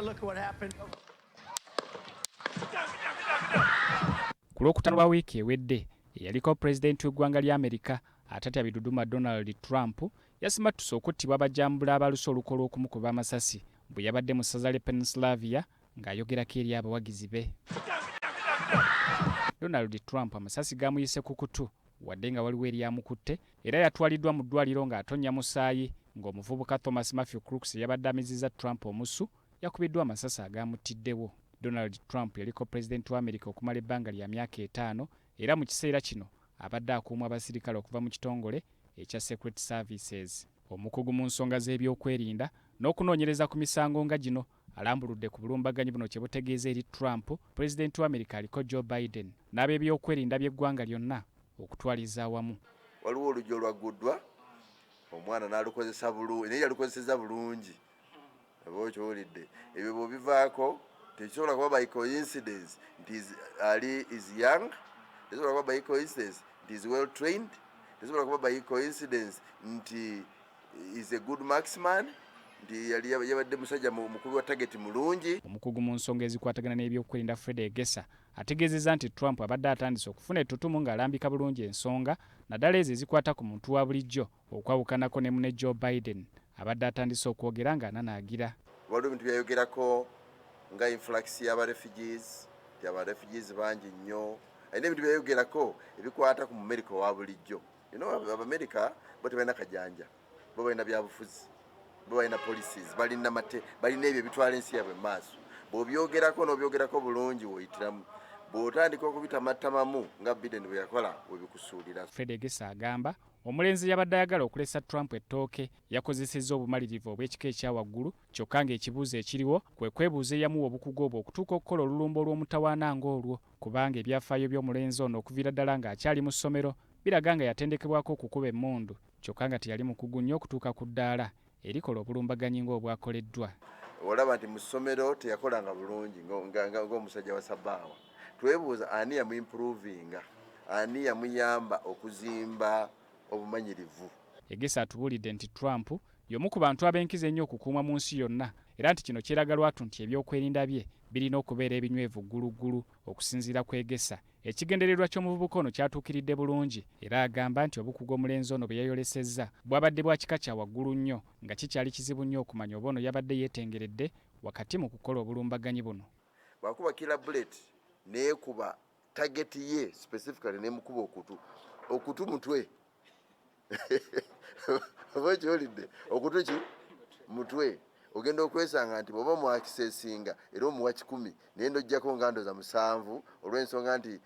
a look at what happened. Ku Lwokutaano lwa wiiki ewedde, eyaliko pulezidenti w'eggwanga lya Amerika atatya biduduma Donald Trump yasimattuse okuttibwa abajambula abaluse olukwo lw'okumukuba amasasi bwe yabadde mu ssaza ly'e Pennsylvania ng'ayogerako eri abawagizi be. Donald Trump amasasi gaamuyise ku kutu wadde nga waliwo eryamukutte era yatwaliddwa mu ddwaliro ng'atonnya musaayi, ng'omuvubuka Thomas Matthew Crooks eyabadde amizizza Trump omusu yakubiddwa amasasi agaamuttiddewo. Donald Trump yaliko pulezidenti wa Amerika okumala ebbanga lya myaka 5 era mu kiseera kino abadde akuumwa abasirikale okuva mu kitongole ekya Secret Services. Omukugu mu nsonga z'ebyokwerinda n'okunoonyereza ku misango nga gino alambuludde ku bulumbaganyi buno kye butegeeza eri Trump, pulezidenti wa Amerika aliko Joe Biden n'ab'ebyokwerinda by'eggwanga lyonna okutwaliza awamu. Waliwo oluggi olwagguddwa, omwana n'alukozesa bulungi, naye yalukozesezza bulungi, oba okiwulidde. Ebyo bw'obivaako, tekisobola kuba by coincidence nti ali is young, tekisobola kuba by coincidence nti is well trained, tekisobola kuba by coincidence nti is a good marksman, nti yali yabadde musajja mukubi wa target mulungi. Omukugu mu nsonga ezikwatagana n'ebyokwerinda Fred Egesa ategeezezza nti Trump abadde atandise okufuna ettutumu ng'alambika bulungi ensonga, naddala ezo ezikwata ku muntu wa bulijjo, okwawukanako ne munne Joe Biden abadde atandise okwogera ng'ananaagira. Waliwo ebintu byayogerako nga influx y'abarefugees, nti abarefugees bangi nnyo. Alina ebintu byayogerako ebikwata ku Mumerika owa bulijjo. Abamerika bo tebalina kajanja, bo balina byabufuzi, bo balina policies, balina mate, balina ebyo ebitwala ensi yaabwe mu maaso. Bw'obyogerako n'obyogerako bulungi, woyitiramu. Bw'otandika okubitamattamamu nga Biden bwe yakola, webikusuulira. Fred Egesa agamba omulenzi yabadde ayagala okulesa Trump ettooke yakozesezza obumalirivu obw'ekika ekya waggulu, kyokka ng'ekibuuzo ekiriwo kwe kwebuuza eyamuwa obukugu obwo okutuuka okukola olulumba olw'omutawaana ng'olwo, kubanga ebyafaayo by'omulenzi ono okuviira ddala ng'akyali mu ssomero biraga nga yatendekebwako okukuba emmundu, kyokka nga teyali mukugu nnyo okutuuka ku ddaala erikola obulumbaganyi ng'obwakoleddwa. Olaba nti mu ssomero teyakolanga bulungi ng'omusajja wa sabaawa. Twebuuza ani yamuimprovinga, ani yamuyamba okuzimba obumanyirivu. Egesa atubuulidde nti Trump y'omu ku bantu ab'enkizo ennyo okukuumwa mu nsi yonna, era nti kino kyeraga lwatu nti ebyokwerinda bye birina okubeera ebinywevu gguluggulu. Okusinziira ku Egesa, ekigendererwa ky'omuvubuka ono kyatuukiridde bulungi, era agamba nti obukugu omulenzi ono bwe yayolesezza bwabadde bwa kika kya waggulu nnyo, nga kikyali kizibu nnyo okumanya oba ono yabadde yeetengeredde wakati mu kukola obulumbaganyi buno. Bwakuba killer bullet neekuba target ye specifically, nemukuba okutu, okutu mutwe, oba okiwulidde, okutu ki mutwe. Ogenda okwesanga nti bw'oba mwakisesinga era omuwa 100, naye ndojjako nga ndoza 7, olw'ensonga nti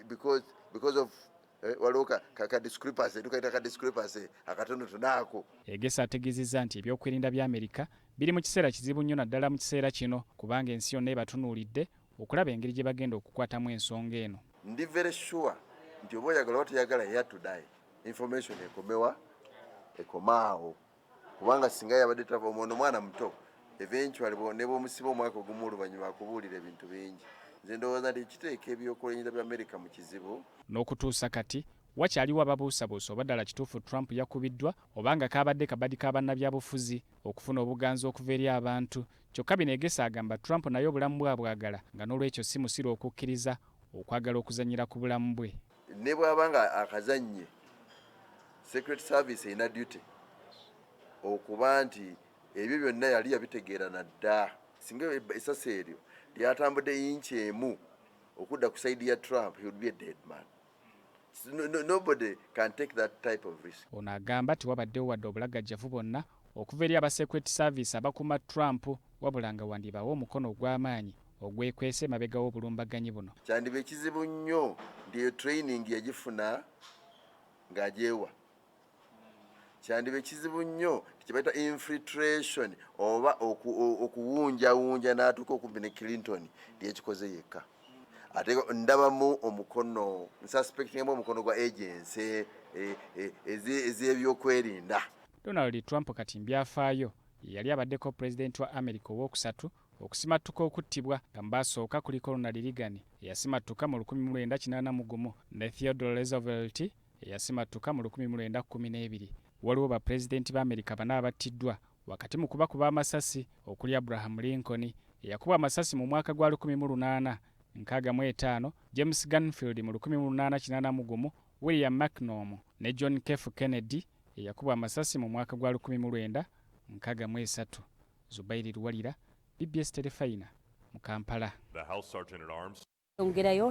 because of waliwo ka discrepancy, tukaita ka discrepancy akatonotono ako. Egesa ategeezezza nti ebyokwerinda bya Amerika biri mu kiseera kizibu nnyo, naddala mu kiseera kino, kubanga ensi yonna ebatunuulidde okulaba engeri gye bagenda okukwatamu ensonga eno. Ndi very sure nti oba oyagala oba toyagala, he had to die. Information ekomewa, ekomaawo, kubanga singa yabadde tava omwono omwana muto, eventually ne bwomusiba omwaka ogumu, oluvannyuma akubuulira ebintu bingi. Nze ndowooza nti kiteeka ebyokwerinda bya Amerika mu kizibu. N'okutuusa kati wakyaliwo ababuusabuusa oba ddala kituufu Trump yakubiddwa, oba nga kaabadde kabadi ka bannabyabufuzi okufuna obuganzi okuva eri abantu. Kyokka bino Egesa agamba Trump naye obulamu bwe abwagala, nga n'olwekyo si musiru okukkiriza okwagala okuzannyira ku bulamu bwe. Ne bw'aba nga akazannye, Secret Service erina duty okuba nti ebyo byonna yali yabitegeera nadda. Singa essasi eryo lyatambudde inch emu okudda ku side ya Trump, he would be a dead man. No, nobody can take that type of risk. Ono agamba tewabaddewo wadde obulagajjavu bwonna okuva eri aba Secret Service abakuuma Trump, wabula nga wandibawo omukono ogw'amaanyi ogwekwese emabega w'obulumbaganyi buno. Kyandiba ekizibu nnyo nti eyo training yagifuna ng'agyewa. Kyandiba ekizibu nnyo tikibaita infiltration oba okuwunjawunja n'atuuka okumpi ne Clinton, lyekikoze yekka. Ate ndabamu omukono, nsuspectingamu omukono gwa agency ez'ebyokwerinda. Donald Trump kati mbyafaayo ye yali abaddeko pulezidenti wa Amerika owookusatu okusimattuka okuttibwa, nga mu baasooka kuliko Ronald Reagan eyasimattuka mu 1981 ne Theodore Roosevelt eyasimattuka mu 1912. Waliwo bapulezidenti ba Amerika bana abattiddwa. Wakati mu kubakuba amasasi okuli Abraham Lincoln eyakubwa amasasi mu mwaka gwa 1865, James Garfield mu 1881, William McNom ne John F. Kennedy eyakubwa amasasi mu mwaka gwa 1963. Zubairi Luwalira, BBS Terefayina mu Kampala. The House Sergeant at Arms Ongerayo.